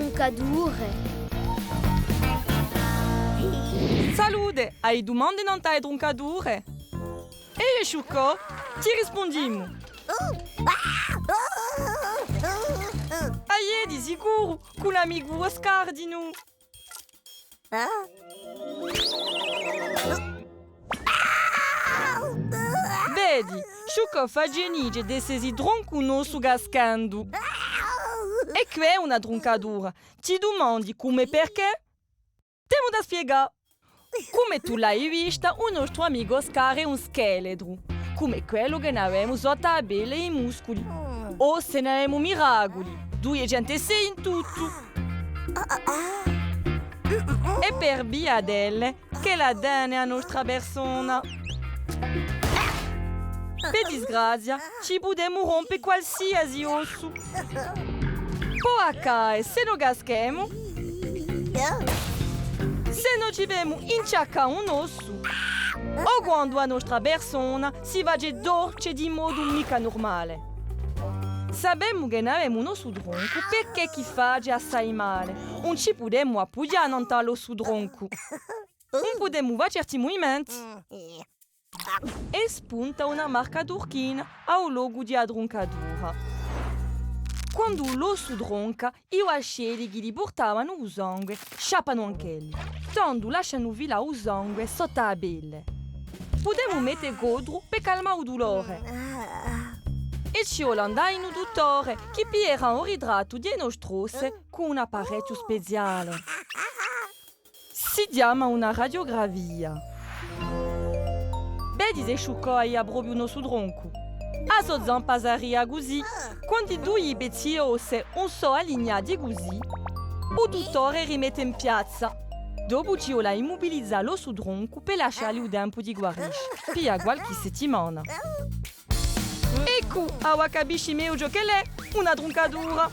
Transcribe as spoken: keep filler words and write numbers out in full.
Truncature. Salute, ai dumande nant'à e truncature? Eiu è Sciuccò ti rispundimu. Aiè, di sicuru, cù l'amicu Oscar dinù. Vedi, Sciuccò face nice d'essesi troncu un ossu cascandu. È què hè una truncatura. Ti dumandi cumu è perchè? T'emu da spiegà. Cum'è tù l'ai vista, u nostru amicu Oscar hè un scheletru, cum'è quellu chì n'avemu sottu à a pelle è i musculi. Ossa n'avemu miraculi, duiecentu è sei in tuttu. Hè per via d'elle ch'ella tene a nostra persona. Per disgrazia, ci pudemu rompe qualsiasi ossu. Pò accade, s'è no caschemu, s'è no ci femu inciaccà un ossu, o quandu a nostra persona si face torce di modu micca nurmale. Sapemu chì n'avemu un ossu troncu perchè chì face assai male. Ùn ci pudemu appughjà nant'à l'ossu troncu. Ùn pudemu fà certi muvimenti. È spunta una marca turchina à u locu di a truncatura. Quandu l'ossu tronca, i vascelli chì li purtavanu u sangue sciappanu anch'elli, tandu lascianu filà u sangue sottu à a pelle. Pudemu mette cotru per calmà u dulore. È ci vole à andà in u duttore chì piglierà un ritrattu di e nostre osse cù un apparechju speziale. Si chjama una radiografia. Vedi s'è Sciuccò avia propiu un ossu troncu. A so zampa saria cusì. Quandu i dui pezzi d'osse ùn sò allignati cusì, u duttore rimette in piazza. Dopu ci vole à immubilizà l'ossu troncu per lascialli u tempu di guarisce. Piglia qualchì settimana. Eccu, avà capisci megliu ciò ch'ella hè, una truncatura.